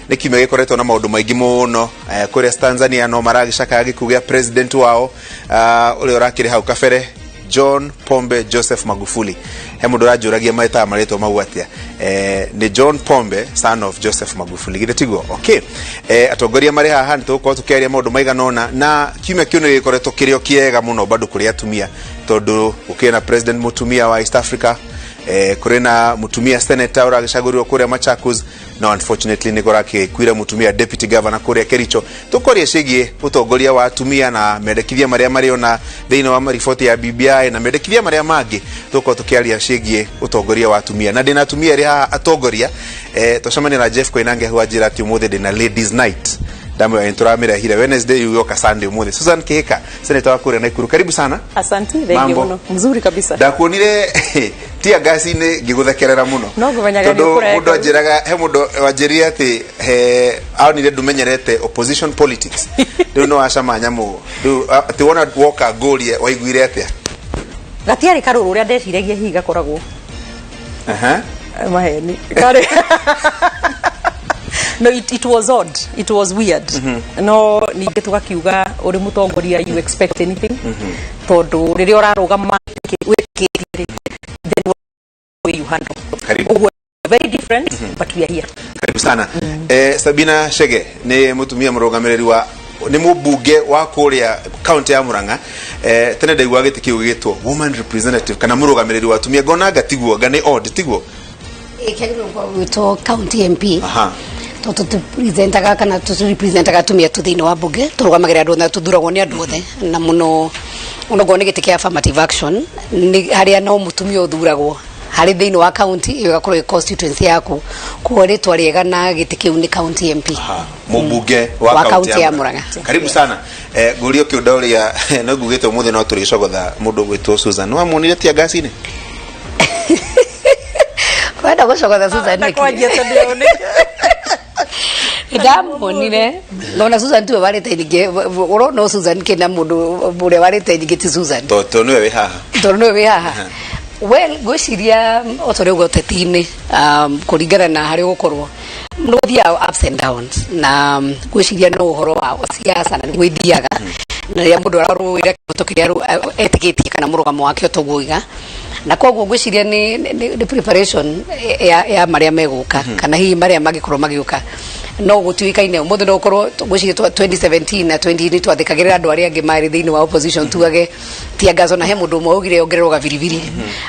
Nĩ kiumia gĩkoretwo na maũndũ maingĩ mũno. Kũrĩa Tanzania no maragĩcakaya gĩkuũ gĩa president wao, ũrĩa ũrakĩrĩ hau kabere, John Pombe Joseph Magufuli. He mũndũ ũranjũragia metaga marĩtwa mau atĩa. Nĩ John Pombe son of Joseph Magufuli, githĩ tiguo? Okay. Atongoria marĩ haha, nĩ tũgũkorwo tũkĩaria maũndũ maigana ũna, na kiumia kĩu nĩ gĩkoretwo kĩrĩ o kĩega mũno bado kũrĩ atumia, tondũ gũkĩrĩ na president mũtumia wa East Africa, kũrĩ na mũtumia senator ũragĩcagũrirwo kũrĩa Machakos, no unfortunately nĩ kũrakĩkuire mũtumia deputy governor kũrĩa Kericho. Tũkwaria ciĩgiĩ ũtongoria wa atumia na mendekithia marĩa marĩ ona thĩinĩ wa riboti ya BBI na mendekithia marĩa mangĩ. Tũgũkorwo tũkĩaria ciĩgiĩ ũtongoria wa atumia, na ndĩna atumia erĩ haha atongoria. Twacemania na Jeff Koinange hau, anjĩra atĩ ũmũthĩ ndĩna ladies night. Ndamwĩra nĩ tũramĩrehire Wednesday, rĩu yoka Sunday ũmũthĩ. Susan Kihika, senator wa kũrĩa Nakuru, karibu sana. Asante, thank you Mambo. muno. Mzuri kabisa. Ndakuonire tia ngasi-inĩ ngĩgũthekerera mũno. No ngũmenyaga nĩ tondũ ũkũreka. Mũndũ anjĩraga, he mũndũ wanjĩrire atĩ he aonire ndũmenyerete opposition politics, rĩu no wacama nyamũ rĩu atĩ wona woka ngũrie waiguire atĩa. Gatiarĩ karũrũ ũrĩa ndeciragia hihi gakoragwo. Aha. Maheni. Karĩ. No, it was odd. It was weird. No ningĩ tũgakiuga ũrĩ mũtongoria you expect anything. Tondũ rĩrĩa ũrarũgama wĩtĩkĩtie, then way you handle. Karibu. Ũguo very different, but we are here. Karibu sana. Sabina Chege nĩ mũtumia mũrũgamĩrĩri wa, nĩ mũmbunge wa kũrĩa kaunti ya Murang'a. Tene ndaigua gĩtĩ kĩu gĩgĩtwo woman representative kana mũrũgamĩrĩri wa atumia, ngona anga tiguo, anga nĩ odd, tiguo? Kĩagĩrĩirwo gũkorwo gwĩtwo county MP, tondũ tũpresentaga kana tũrepresentaga atumia tu thĩinĩ wa mbunge, tũrũgamagĩrĩra andũ othe na tũthuragwo nĩ andũ othe, na mũno onokorwo nĩ gĩtĩ kĩa affirmative action, nĩ harĩa no mũtumia ũthuragwo harĩ thĩinĩ wa county ĩyo, ĩgakorwo ĩ constituency yaku. Koguo rĩtwa rĩega na gĩtĩ kĩu nĩ county MP. Aha, mũmbunge wa wa kaunti kaunti ya ya Murang'a. Murang'a. Karibu sana. Ngũrio kĩũnda ũrĩa no ngugĩte ũmũthĩ no tũrĩcogotha mũndũ ũgwĩtwo Susan. Nĩwamuonire tia ngasi-inĩ? Wenda gũcogotha Susan nĩkĩ? Kwanjia tondũ nĩ Ndamuonire nona Susan tiwe warĩte nyingĩ. Ũrona Susan kĩ na mũndũ ũrĩa warĩte nyingĩ ti Susan? Tondũ nĩwe wĩ haha. Tondũ nĩwe wĩ haha. Well, ngwĩciria o ta ũrĩa ũguo ũteti-inĩ, kũringana na harĩa ũgũkorwo nĩ ũthiaga ups and downs, na ngwĩciria no ũhoro wa siasa na nĩguo ithiaga, na rĩrĩa mũndũ ararũĩra kĩhoto kĩrĩa etĩkĩtie kana mũrũgamo wake ũtoguo ũiga, na koguo ngwĩciria nĩ preparation ya marĩa megũka kana hihi marĩa mangĩkorwo magĩũka. No gũtuĩkaine ũmũthĩ no ũkorwo ngwĩciria 2017 na 20 nĩ twathikagĩrĩra andũ arĩa angĩ marĩ thĩinĩ wa opposition, tugage tear gas, ona he mũndũ ũmwe augire ongererwo gabiribiri.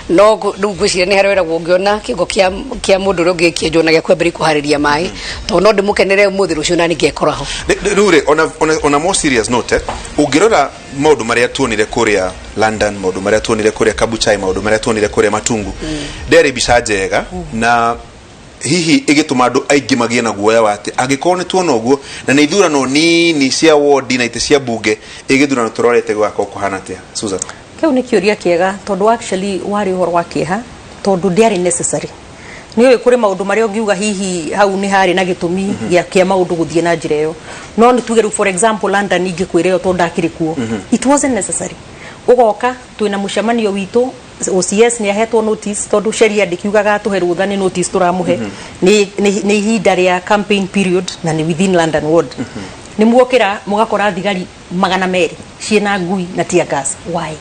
No rĩu ngwĩciria nĩ harĩa weragwo ũngĩona kĩongo kĩa mũndũ ũrĩa ũngĩ kĩenjwo na gĩa kwambĩrĩria kũharĩria maĩ, tondũ no ndĩmũkenere ũmũthĩ, rũciũ nani ngekora ho. Rĩu rĩ, ona more serious note, ũngĩrora maũndũ marĩa tuonire kũrĩa London, maũndũ marĩa tuonire kũrĩa Kabuchai, maũndũ marĩa tuonire kũrĩa Matungu, ndĩarĩ mbica njega, na hihi ĩgĩtũma andũ aingĩ magĩe na guoya wa atĩ angĩkorwo nĩ tuona ũguo na nĩ ithurano nini cia wodi na itĩ cia mbunge, ĩgĩthurano tũrorete gũgakorwo kũhana atĩa, Susan? Kĩu nĩ kĩũria kĩega, tondũ actually warĩ ũhoro wa kĩeha, tondũ ndĩarĩ necessary. Nĩ ũĩ kũrĩ maũndũ marĩa ũngiuga hihi hau nĩ harĩ na gĩtũmi gĩa maũndũ gũthiĩ na njĩra ĩyo, no nĩ tuge rĩu, for example, London, ingĩkwĩra ĩyo tondũ ndakĩrĩ kuo, it wasn't necessary. Ũgoka twĩna mũcemanio witũ, OCS nĩ ahetwo notice, tondũ sheria ndĩkiugaga tũhe rũtha, nĩ notice tũramũhe. Nĩ ihinda rĩa campaign period na nĩ within London ward. Nĩ muokĩra mũgakora thigari 200 ciĩna ngui na tear gas. Why?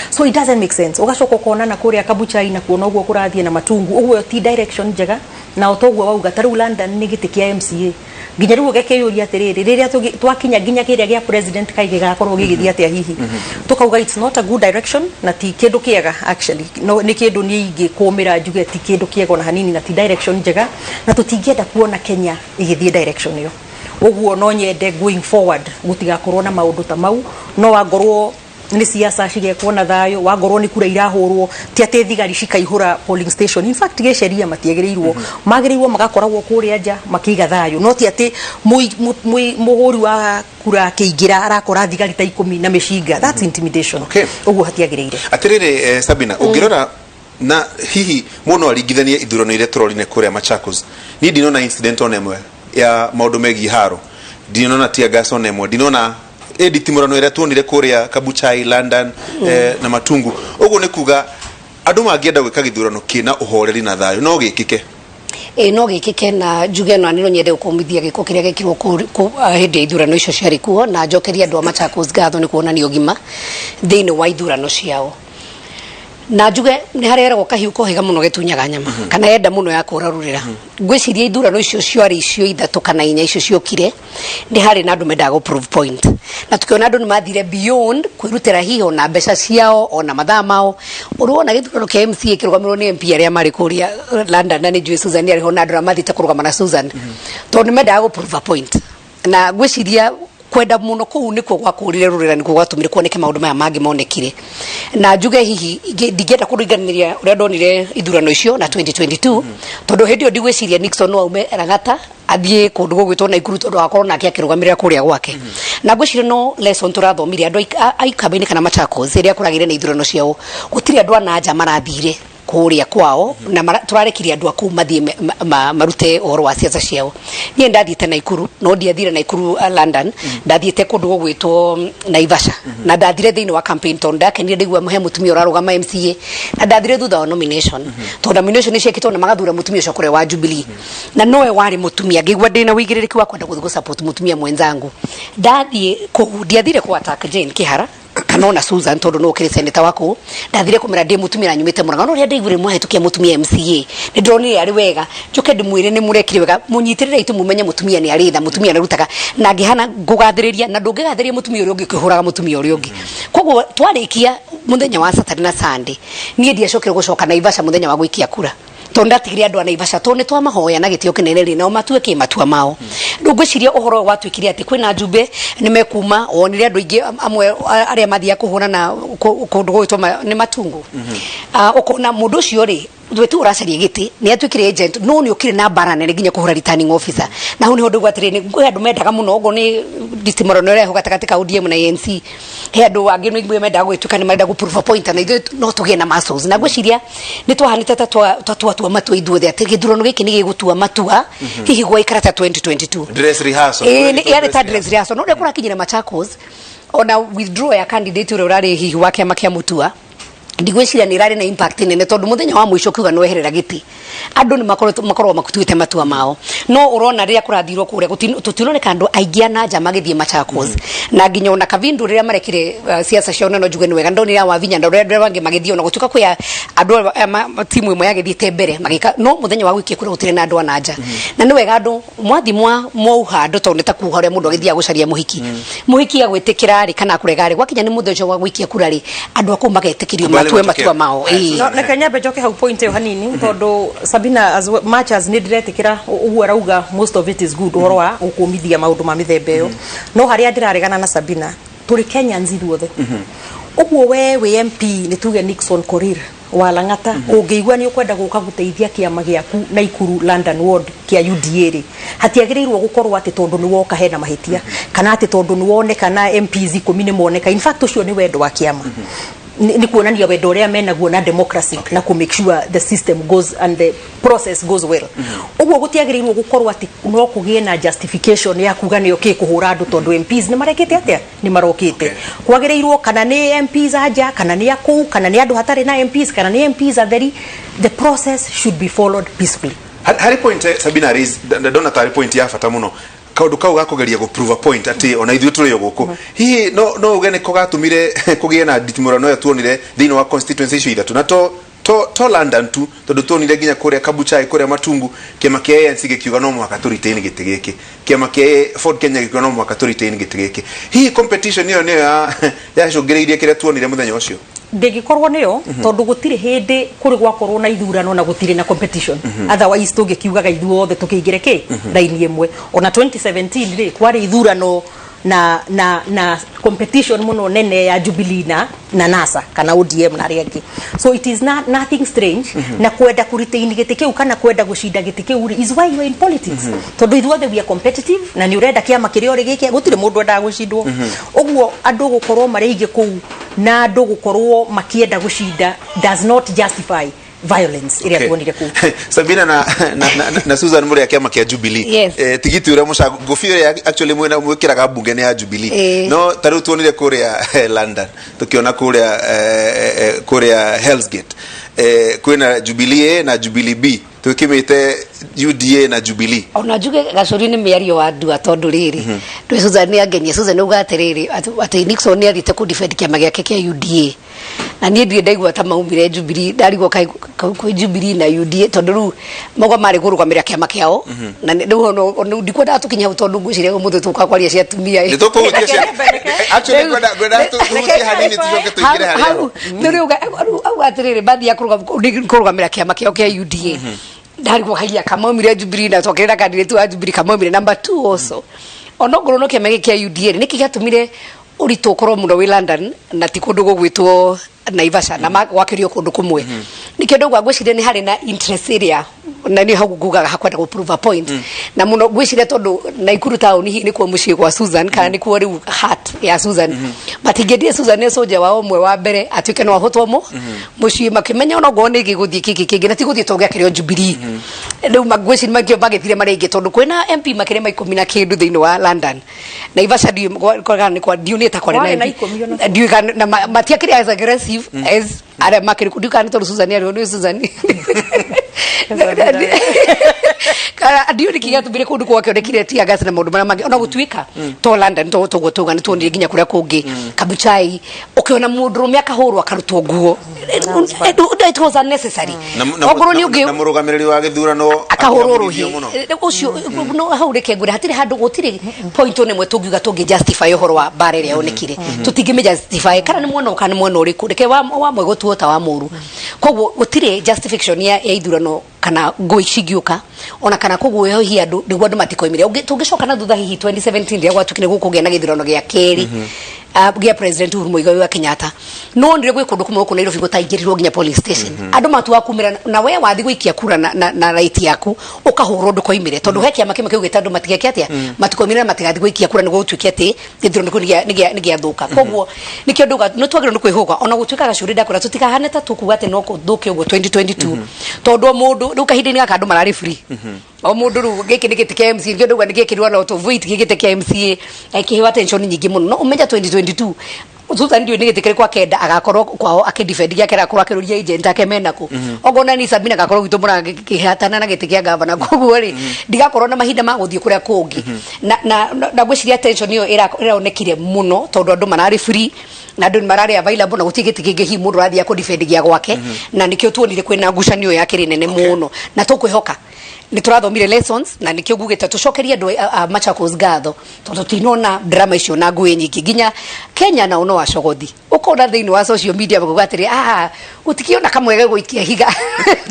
So it doesn't make sense. Ũgacoka ũkona na kũrĩa Kabuchai na kuona ũguo kũrathiĩ na Matungu ũguo, ti direction njega. Na o toguo wauga, ta rĩu London nĩ gĩtĩ kĩa MCA, nginya rĩu ũgakĩyũria atĩrĩrĩ, rĩrĩa twakinya nginya kĩrĩa gĩa president kaĩ gĩgakorwo gĩgĩthiĩ atĩa? Hihi tukauga it's not a good direction na ti kĩndũ kĩega actually. No nĩ kĩndũ niĩ ingĩkũmĩra njuge ti kĩndũ kĩega ona hanini, na ti direction njega, na tũtingĩenda kuona Kenya ĩgĩthiĩ direction ĩyo. Ũguo no nyende going forward gũtigakorwo na maũndũ ta mau. No wangorwo nĩ siasa cigekwo na thayũ, wangorwo nĩ kura irahũrwo, ti atĩ thigari cikaihũra polling station. In fact, gĩceria matiagĩrĩirwo, magĩrĩirwo magakoragwo kũrĩa nja makĩiga thayũ, no ti atĩ mũhũri wa kura akĩingĩra arakora thigari ta 10 na mĩcinga. That's intimidation. Ũguo hatiagĩrĩire. Atĩrĩrĩ, Sabina, ũngĩrora na hihi mũndũ no aringithanie ithurano iria tũrorine kũrĩa Machakos, niĩ ndinona incident ona ĩmwe ya maũndũ megiĩ haro, ndinona tear gas ona ĩmwe, ndinona ĩnditimũrano ĩrĩa tuonire kũrĩa Kabuchai, London, na Matungu. Ũguo nĩ kuga andũ mangĩenda gwĩka gĩthurano kĩna ũhoreri na thayũ no gĩkĩke. Ĩ no gĩkĩke na njuge na no nyende gũkũmithia gĩko kĩrĩa gĩkirwo hĩndĩ ya ithurano icio ciarĩ kuo, na njokerie andũ a Machakos ngatho nĩ kuonania ũgima thĩinĩ wa ithurano ciao. Na njuge nĩ hareragwo kahiũ kohĩga mũno gĩtunyaga nyama, kana enda mũno ya kũra rũrĩra. Ngwĩciria ithurano icio ciarĩ icio ithatũ kana inya icio ciokire, nĩ harĩ na andũ mendaga gũ prove point, na tukiona andũ nĩ mathire beyond kwĩrutĩra hihi ona mbeca ciao ona mathaa mao. Ũrona gĩthurano kĩa MCA kĩrũgamĩrĩrwo nĩ MP arĩa marĩ kũrĩa London, na nĩ njũĩ Susan arĩ ho na andũ arĩa mathiĩte kũrũgama na Susan tondũ nĩ mendaga gũ prove a point. Na ngwĩciria kwenda mũno kũu nĩkuo gwakũrire rũrĩra, nĩkuo gwatũmire kuoneke maũndũ maya mangĩ monekire. Na njuge hihi ndingĩenda kũringanĩria ũrĩa ndonire ithurano icio na 2022, tondũ hĩndĩ ĩyo ndigwĩciria Nixon no aume Ragata athiĩ kũndũ gũgwĩtwo Naikuru, tondũ akorwo nake akĩrũgamĩrĩra kũrĩa gwake. Na ngwĩciria no lesson tũrathomire andũ a Ikamba-inĩ kana Machakos, rĩrĩa kũragĩire na ithurano ciao, gũtirĩ andũ a nanja marathire kũrĩa kwao, na tũrarekirie andũ a kũu mathiĩ marute ũhoro wa ciaca ciao. Niĩ ndathiĩte Naikuru, no ndiathire Naikuru London, ndathiĩte kũndũ gũgwĩtwo Naivasha, na ndathire thĩinĩ wa campaign tondũ ndakenire ndaigua he mũtumia ũrarũgama MCA, na ndathire thutha wa nomination, tondũ nomination ciekĩtwo na magathura mũtumia ũcio kũrĩa wa Jubilee, na nowe warĩ mũtumia. Ngĩigua ndĩna wĩigĩrĩrĩki wa kwenda gũthiĩ gũ-support mũtumia mwenzangu. Ndathiĩ kũu, ndiathire kũ attack Jane Kihara kana ona Susan, tondũ no ũkĩrĩ senator wa kũu. Ndathire kũmera ndĩ mũtumia na nyumĩte Murang'a, no ũrĩa ndaiguire mwahĩtũkia mũtumia MCA, nĩ ndĩronire arĩ wega njoke ndĩmwĩre nĩ mũrekire wega, mũnyitĩrĩre itu, mũmenye mũtumia nĩ arĩ tha, mũtumia nĩ arutaga na ngĩhana ngũgathĩrĩria, na ndũngĩgathĩrĩria mũtumia ũrĩa ũngĩ ũkĩhũraga mũtumia ũrĩa ũngĩ. Koguo twarĩkia mũthenya wa Saturday na Sunday, niĩ ndiacokire gũcoka Naivasha mũthenya wa gũikia kura, tondũ ndatigire andũ a Naivasha, tondũ nĩ twamahoya na gĩtĩo kĩnene rĩ, nao matue kĩ matua mao. Rĩu ngwĩciria ũhoro ũyũ watuĩkire atĩ kwĩna njumbe nĩ mekuma, wonire andũ aingĩ amwe arĩa mathiaga kũhũrana kũndũ gũgwĩtwo nĩ matungu. Ũkona mũndũ ũcio rĩ, we tu ũracaria gĩtĩ, nĩ atuĩkire agent, no nĩ ũkire na mbara nene nginya kũhũra returning officer. Na hau nĩho ndauga atĩrĩrĩ, kwĩ andũ mendaga mũno, okorwo nĩ nditimũrano ĩrĩa ĩho gatagatĩ ka ODM na ANC, he andũ angĩ nĩ mendaga gũgĩtuĩka nĩ marenda gũ prove a point, na ithuĩ no tũgĩe na muscles. Na ngwĩciria nĩ twahanĩte ta twatua matua ithuothe atĩ gĩthurano gĩkĩ nĩ gĩgũtua matua hihi gwaikara ta 2022. Dress rehearsal. Ĩĩ, yarĩ ta dress rehearsal, no ũrĩa kũrakinyĩra Machakos, ona withdraw ya candidate ũrĩa ũrarĩ hihi wa kĩama kĩa Mutua, ndigwĩciria nĩ ĩrarĩ na impact nene, tondũ mũthenya wa mũico kiuga nĩ weherera gĩtĩ, andũ nĩ makoragwo makutuĩte matua mao. No ũrona rĩrĩa kũrathirwo kũrĩa, tũtinoneka andũ aingĩ a nanja magĩthiĩ Machakos, na nginya ona Kavindu rĩrĩa marekire siasa ciao, na no njuge nĩ wega ndonire a Wavinya na ũrĩa andũ angĩ magĩthiĩ, ona gũtuĩka kwĩ andũ timu ĩmwe yagĩthiĩte mbere magĩka, no mũthenya wa gũikia kũrĩa gũtirĩ na andũ a nanja. Na nĩ wega andũ mwathi mwauha andũ, tondũ nĩ ta kuha ũrĩa mũndũ agĩthiaga gũcaria mũhiki, mũhiki agwĩtĩkĩra rĩ kana akũrega rĩ, gwakinya nĩ mũthenya wa gũikia kura rĩ, andũ a kũu magetĩkĩrio Kubali matue matokeo. Matua mao. Ĩĩ. No, reke nyambe njoke hau point ĩyo hanini, tondũ Sabina, as much as nĩ ndĩretĩkĩra ũguo arauga, most of it is good, ũhoro wa gũkũmithia maũndũ ma mĩthemba ĩyo, no harĩa ndĩraregana na Sabina, tũrĩ Kenyans ithuothe. Ũguo we wĩ MP, nĩ tuge Nixon Korir wa Lang'ata, ũngĩigua nĩ ũkwenda gũka gũteithia kĩama gĩaku Naikuru London Ward kĩa UDA rĩ, hatiagĩrĩirwo gũkorwo atĩ tondũ nĩ woka hena mahĩtia, kana atĩ tondũ nĩ woneka MPs 10 nĩ moneka. In fact, ũcio nĩ wendo wa kĩama, nĩ kuonania wendo ũrĩa menaguo na democracy na ku make sure the system goes and the process goes well. Ũguo gũtiagĩrĩirwo gũkorwo atĩ no kũgĩe na justification ya kuga nĩ okĩ kũhũra andũ tondũ MPs nĩ marekĩte atĩa, nĩ marokĩte. Kwagĩrĩirwo kana nĩ MPs anja, kana nĩ akũu, kana nĩ andũ hatarĩ na MPs, kana nĩ MPs atheri, the process should be followed peacefully. Harĩ point Sabina raise, ndona tarĩ point ya bata mũno, kaundu kau gakugeria gu prove a point ati ona ithuĩ tũrĩ o gũkũ. Hihi no uge nĩko gatũmire kũgĩe na nditimũrano ĩyo tuonire thĩinĩ wa constituency icio ithatũ, na to London tu, tondũ tuonire nginya kũrĩa Kabuchai, kũrĩa Matungu, kĩama kĩa ANC gĩkiuga no mũhaka tũ retain gĩtĩ gĩkĩ, kĩama kĩa Ford Kenya gĩkiuga no mũhaka tũ retain gĩtĩ gĩkĩ? Hihi competition ĩyo nĩyo yacũngĩrĩirie kĩrĩa tuonire mũthenya ũcio? Ndĩngĩkorwo nĩyo, tondũ gũtirĩ hĩndĩ kũrĩ gwakorwo na ithurano na gũtirĩ na competition. Otherwise tũngĩkiugaga ithuothe tũkĩingĩre kĩ raini ĩmwe. Ona 2017 rĩ, kwarĩ ithurano na competition mũno nene ya Jubilee na NASA kana ODM na arĩa angĩ. So it is not, nothing strange. Na kwenda kũ-retain gĩtĩ kĩu kana kwenda gũcinda gĩtĩ kĩu rĩ, is why you are in politics, tondũ ithuothe we are competitive, na nĩ ũrenda kĩama kĩrĩa ũrĩ gĩkĩ, gũtirĩ mũndũ endaga gũcindwo. Ũguo andũ gũkorwo marĩ aingĩ kũu na andũ gũkorwo makĩenda gũcinda does not justify violence ĩrĩa tuonire kũu. Sabina na Susan, mũrĩ a kĩama kĩa Jubilee. Yes. Tigiti ũrĩa mũcango ngũbia ĩrĩa actually mwĩna mwĩkĩraga mbunge nĩ ya Jubilee. No ta rĩu tuonire kũrĩa London, tukiona kũrĩa Hell's Gate, kwĩna Jubilee A na Jubilee B. Twikimite UDA na Jubilee. Ona njuge gacũri nĩ mĩario wa ndua, tondũ rĩrĩ ndwĩ Susan nĩ angenia. Susan auga atĩrĩrĩ, atĩ Nixon nĩ athiĩte kũ defend kĩama gĩake kĩa UDA, na niĩ ndirĩ ndaigua ta maumire Jubilee. Ndarigwo kaĩ kwĩ Jubilee na UDA, tondũ rĩu mauga marĩ kũrũgamĩrĩra kĩama kĩao, na rĩu ona ndikwendaga tũkinye hau, tondũ ngwĩciria ũmũthĩ tũka kwaria cia atumia. Nĩ tũkũhutia cia, actually ngwenda tũhutie hanini, tũcoke tũingĩre harĩa. Hau rĩu auga atĩrĩrĩ, mathiaga kũrũgamĩra kĩama kĩao kĩa UDA. Ndarigwo haiya kamaumire Jubilee na twakĩrĩ na candidate wa Jubilee kamaumire number 2 also. Onokorwo no kĩama gĩkĩ kĩa UDA, nĩkĩ gĩatũmire ũritũ ũkorwo mũno wĩ London na ti kũndũ gũgwĩtwo Naivasha na gwakĩrio kũndũ kũmwe? Nĩkĩo ndauga ngwĩciria nĩ harĩ na interest ĩrĩa, na nĩ hau ngugaga hakwenda gũ prove a point na mũno. Ngwĩciria tondũ Naikuru taũni hihi nĩkuo mũciĩ gwa Susan, kana nĩkuo rĩu heart ya Susan. Matingĩendire Susan nĩ soldier wao ũmwe wa mbere atuĩke no ahotwo mo mũciĩ, makĩmenya onokorwo nĩ gĩgũthiĩ kĩngĩ kĩngĩ na ti gũthiĩ tondũ gĩakĩrĩo Jubilee. Rĩu ngwĩciria makĩo magĩthire marĩa aingĩ, tondũ kwĩna MP makĩrĩa ma 10 na kĩndũ thĩinĩ wa London. Naivasha ndiũĩ kwa ndiũnĩte kwarĩ Kwarĩ na MP. 10 ona. Ndiũĩ kana na matiakĩrĩ as aggressive as arĩa makĩrĩ. Ndiũĩ kana nĩ tondũ Susan arĩ nĩ Susan, kana ndiũĩ nĩkĩ gĩatũmire kũndũ gwakĩonekire tear gas na maũndũ marĩa mangĩ. Ona gũtuĩka to London, to toguo tuga nĩ tuonire nginya kũrĩa kũngĩ Kabuchai, ũkĩona mũndũrũme akahũrwo akarutwo nguo. It was unnecessary. Na Okorwo nĩ ũngĩ na mũrũgamĩrĩri wa gĩthurano akahũrwo akĩamũrithio rũhĩ mũno. Ũcio no hau reke ngwĩre, hatirĩ handũ, gũtirĩ point ona ĩmwe tũngiuga tũngĩ justify ũhoro wa mbara ĩrĩa yonekire. Tũtingĩmĩ justify kana nĩ mwena kana nĩ mwena ũrĩkũ. Reke wa mwega ũtuo ta wa mũru. Koguo gũtirĩ justification ya ithurano kana ngũi cingĩũka ona kana kũguoyohia andũ nĩguo andũ matikoimire. Tũngĩcoka na thutha hihi 2017, rĩrĩa gwatuĩkire gũkũgĩa na gĩthurano gĩa kerĩ gĩa President Uhuru Muigai wa Kenyatta, no nire gwĩ kũndũ kũmwe gũkũ Nairobi gũtaingĩrirwo nginya police station. Andũ matuaga kumĩra na we wathi gũikia kura na right yaku ũkahũrwo ndũkoimĩre, tondũ he kĩama kĩmwe kĩugĩte andũ matigeke atĩa, matikoimĩre na matigathi gũikia kura nĩguo gũtuĩke atĩ gĩthurano kĩu nĩ gĩathũka. Koguo nĩkĩo ndauga nĩ twagĩrĩirwo nĩ kwĩhũga. Ona gũtuĩka gacũrĩ ndakwĩra tũtikahane ta tũkuga atĩ no kũthũke ũguo 2022, tondũ o mũndũ rĩu kahinda-inĩ gaka andũ mararĩ free, o mũndũ rĩu gĩkĩ nĩ gĩtĩ kĩa MCA. Nĩkĩo ndauga nĩ gĩkĩrwo na ũtovu gĩkĩ gĩtĩ kĩa MCA kĩheo attention nyingĩ mũno. No ũmenya 2022 Susan ndiũĩ nĩ gĩtĩ kĩrĩkũ akenda agakorwo kwao akĩdefend gĩake, agakorwo akĩrũria agent ake menako. Okorwo na ni Sabina agakorwo gwitũ mũrangĩhatana na gĩtĩ kĩa gavana. Koguo rĩ, ndigakorwo na mahinda ma gũthiĩ kũrĩa kũngĩ na ngwĩciria attention ĩyo ĩronekire mũno tondũ andũ mararĩ free na andũ nĩ mararĩ available, na gũtirĩ gĩtĩ kĩngĩ hihi mũndũ ũrathiĩ akũdefend gĩa gwake, na nĩkĩo tuonire kwĩna ngucanio yakĩrĩ nene mũno. Na tũkwĩhoka nĩ tũrathomire lessons, na nĩkĩo ngugĩte tũcokerie andũ a Machakos ngatho, tondũ tinona drama icio na ngũĩ nyingĩ. Nginya Kenya nao no acogothi ũkona thĩinĩ wa social media makuga atĩrĩ, ah, gũtikĩona kamwege gũikia higa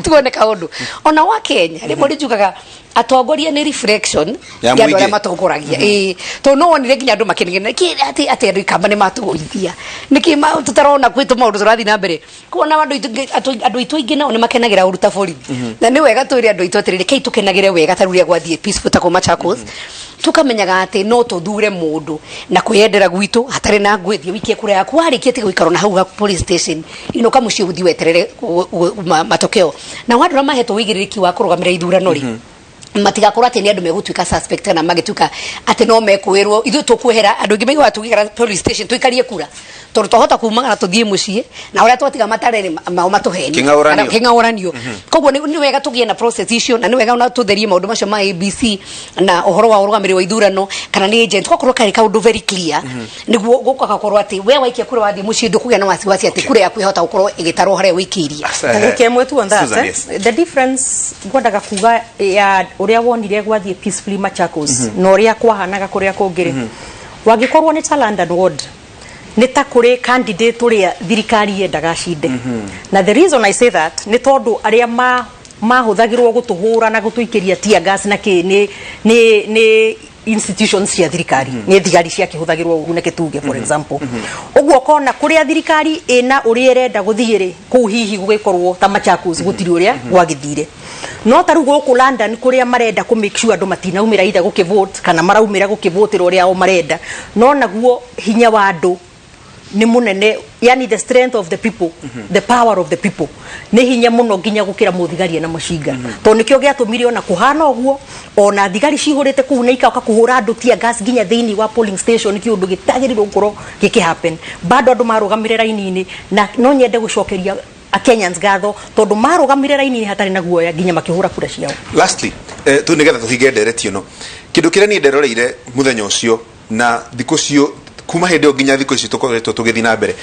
tuone kaũndũ ona wa Kenya. Rĩmwe nĩ njugaga atongoria nĩ reflection ya ya andũ mũingĩ. Arĩa matongoragia. Ĩĩ, tondũ no wonire nginya andũ makĩnegena kĩ atĩ andũ ikamba nĩ matũgũithia nĩkĩ tũtarona kwĩ tũmaũndũ tũrathiĩ na mbere. Kuona andũ aitũ aingĩ nao nĩ makenagĩra ũruta borithi, na nĩ wega twĩre andũ aitũ atĩrĩrĩ, kei tũkenagĩre wega ta rĩrĩa gwathiĩ peaceful ta kũ Machakos, tukamenyaga atĩ no tũthure mũndũ na kwĩyendera gwitũ hatarĩ na ngũĩ. Thiĩ wikie kura yaku, warĩkia tiga gũikara na hau ha police station, inũka mũciĩ ũthiĩ weterere matokeo. Na andũ arĩa mahetwo wĩigĩrĩrĩki wa kũrũgamĩrĩra ithurano rĩ, matigakorwo atĩ nĩ andũ megũtuĩka suspect kana magĩtuĩka atĩ no mekwĩrwo ithuĩ tũkwehera. Andũ aingĩ maiguaga tũgĩikara police station tũikarie kura, tondũ twahota kumagara tũthiĩ mũciĩ na ũrĩa twatiga matare mao matũhenie. Kĩng'aũranio. Kĩng'aũranio. Koguo nĩ wega tũgĩe na process icio, na nĩ wega ona tũtherie maũndũ macio ma ABC na ũhoro wa ũrũgamĩrĩri wa ithurano kana nĩ agent, gwakorwo karĩ kaũndũ very clear, nĩguo gũgakorwo atĩ we waikia kura wathiĩ mũciĩ ndũkũgĩa na wasiwasi atĩ kura yaku ĩhota gũkorwo ĩgĩtarwo harĩa wĩikĩirie. Ndagĩka ĩmwe tu on that. Susan, eh? yes. The difference ngwendaga kuga ya ũrĩa wonire gwathiĩ peacefully Machakos na ũrĩa kwahanaga kũrĩa kũngĩ rĩ, wangĩkorwo nĩ ta London ward, nĩ ta kũrĩ candidate ũrĩa thirikari yendaga acinde. Na the reason I say that nĩ tondũ arĩa ma mahũthagĩrwo gũtũhũra na gũtũikĩria tear gas na kĩ nĩ institutions cia thirikari, nĩ thigari ciakĩhũthagĩrwo ũru na kĩtuge, for example. Ũguo ũkona kũrĩa thirikari ĩna ũrĩa ĩrenda gũthiĩ rĩ, kũu hihi gũgĩkorwo ta Machakos gũtirĩ ũrĩa gwagĩthire. No ta rĩu gũkũ London, kũrĩa marenda kũ make sure andũ matinaumĩra either gũkĩvote kana maraumĩra gũkĩvotĩra ũrĩa o marenda, no naguo hinya wa andũ nĩ mũnene, yani the strength of the people, the power of the people nĩ hinya mũno nginya gũkĩra mũthigari na mũcinga, tondũ nĩkĩo gĩatũmire ona kũhana ũguo, ona thigari cihũrĩte kũu na ikaoka kũhũra andũ tear gas nginya thĩinĩ wa polling station, kĩũndũ gĩtagĩrĩirwo gũkorwo gĩkĩ happen. Bado andũ marũgamĩre raini-inĩ, na no nyende gũcokeria A Kenyans ngatho tondu marugamire raini hatarĩ na guoya nginya makĩhũra kura ciao. Lastly, tu nigetha tuhinge ndereti ĩno, kĩndũ kĩrĩa niĩ nderoreire mũthenya ũcio na thikũ cio kuma hĩndĩ ĩyo nginya thikũ ici tũkoretwo tũgĩthiĩ na mbere,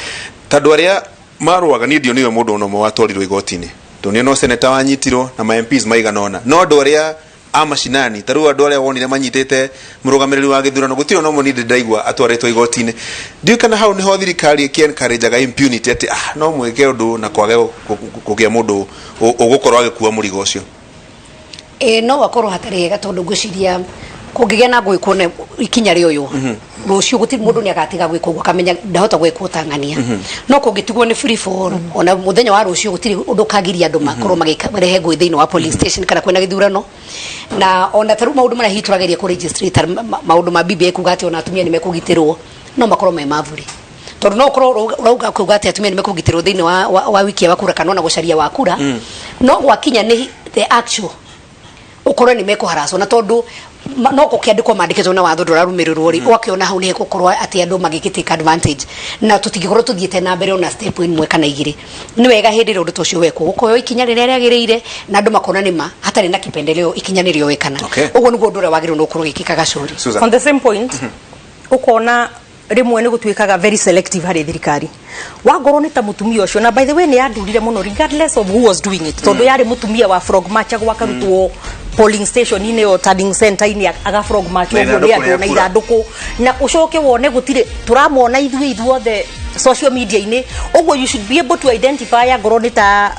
tondũ arĩa marũaga, niĩ ndionire mũndũ ona ũmwe watwarirwo igoti-inĩ. Ndonire no seneta wanyitirwo na ma MPs maigana ũna, no andũ arĩa a macinani, ta rĩu andũ arĩa wonire manyitĩte mũrũgamĩrĩri wa gĩthurano, gũtirĩ ona ũmwe niĩ ndaigua atwarĩtwo igoti-inĩ. Ndiũĩ kana hau nĩho thirikari ĩkĩ encourageaga impunity, atĩ no mwĩke ũndũ na kwage kũgĩa mũndũ ũgũkorwo agĩkua mũrigo ũcio. Ĩ, no akorwo hatarĩ hega, tondũ ngwĩciria kũngĩgĩa na ngũĩ kuona ikinya rĩoywo rũciũ, gũtirĩ mũndũ nĩ agatiga gwĩka ũguo, akamenya ndahota gwĩkwo tang'ania. No kũngĩtigwo nĩ free for all, ona mũthenya wa rũciũ gũtirĩ ũndũ ũkagiria andũ makorwo magĩrehe ngũĩ thĩinĩ wa polling station kana kwĩna gĩthurano. Na ona tarĩu maũndũ marĩa hihi tũrageria kũ register ta maũndũ ma BBI, kuga atĩ ona atumia nĩ mekũgitĩrwo, no makorwo me maburi, tondũ no ũkorwo ũrauga kuga atĩ atumia nĩ mekũgitĩrwo thĩinĩ wa wiki wa kura kana ona gũcaria wa kura, no gwakinya nĩ the actual ũkorwo nĩ mekũharacwo, na tondũ no gũkĩandĩkwo mandĩkĩtwo na watho ndũrarũmĩrĩrwo rĩ, ũgakĩona hau nĩ hegũkorwo atĩ andũ magĩgĩ advantage na tũtingĩkorwo tũthiĩte na mbere ona step ĩmwe kana igĩrĩ. Nĩ wega hĩndĩ ĩrĩa ũndũ ta ũcio wekwo gũkoywo ikinya rĩrĩa rĩagĩrĩire na andũ makona nĩ ma hatarĩ na kipendeleo, ikinya nĩ rĩoekana. Ũguo nĩguo ũndũ ũrĩa wagĩrĩirwo nĩ gũkorwo ũgĩkĩka, Gacũri. Susan. On the same point, ukona rĩmwe nĩ gũtuĩkaga very selective harĩ thirikari. Wangorwo nĩ ta mũtumia ũcio, na by the way nĩ yandurire mũno regardless of who was doing it, tondũ yarĩ mũtumia wa frog march gwakarutwo polling station-inĩ o turning center-inĩ, aga frog march Na ũguo nĩ ithandũkũ andũ rĩa na kura. Ithandũkũ, na ũcoke wone gũtirĩ tũramona ithuĩ ithuothe social media-inĩ ũguo. You should be able to identify angorwo nĩ ta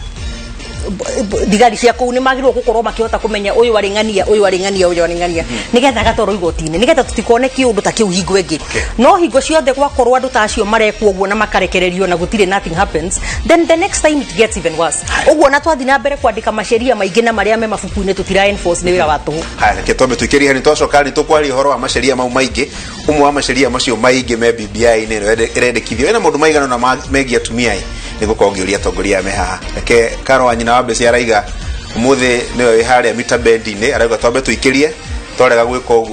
thigari cia kũu nĩ magĩrĩirwo gũkorwo makĩhota kũmenya ũyũ arĩ ng'ania, ũyũ arĩ ng'ania, ũyũ arĩ ng'ania, nĩgetha agatwarwo igoti-inĩ, nĩgetha tũtikone kĩũndũ ta kĩu hingo ĩngĩ. No hingo ciothe gwakorwo andũ ta acio marekwo ũguo na makarekererio na gũtirĩ, nothing happens, then the next time it gets even worse. Ũguo na twathiĩ na mbere kwandĩka maceria maingĩ na marĩa me mabuku-inĩ tũtira enforce, nĩ wĩra wa tũhũ. Haya, reke twambe tũikĩrie hani, twacoka nĩ tũkwaria ũhoro wa maceria mau maingĩ. Ũmwe wa maceria macio maingĩ me BBI-inĩ ĩno ĩrendekithio ĩna maũndũ maigana ũna megiĩ atumia ĩ nĩ gũkorwo ngĩũria atongoria aya me haha. Reke Karo wa nyina wa Mbeci araiga ũmũthĩ nĩwe wĩ harĩa mita bendi-inĩ, arauga twambe tũikĩrie, twarega gwĩka ũguo.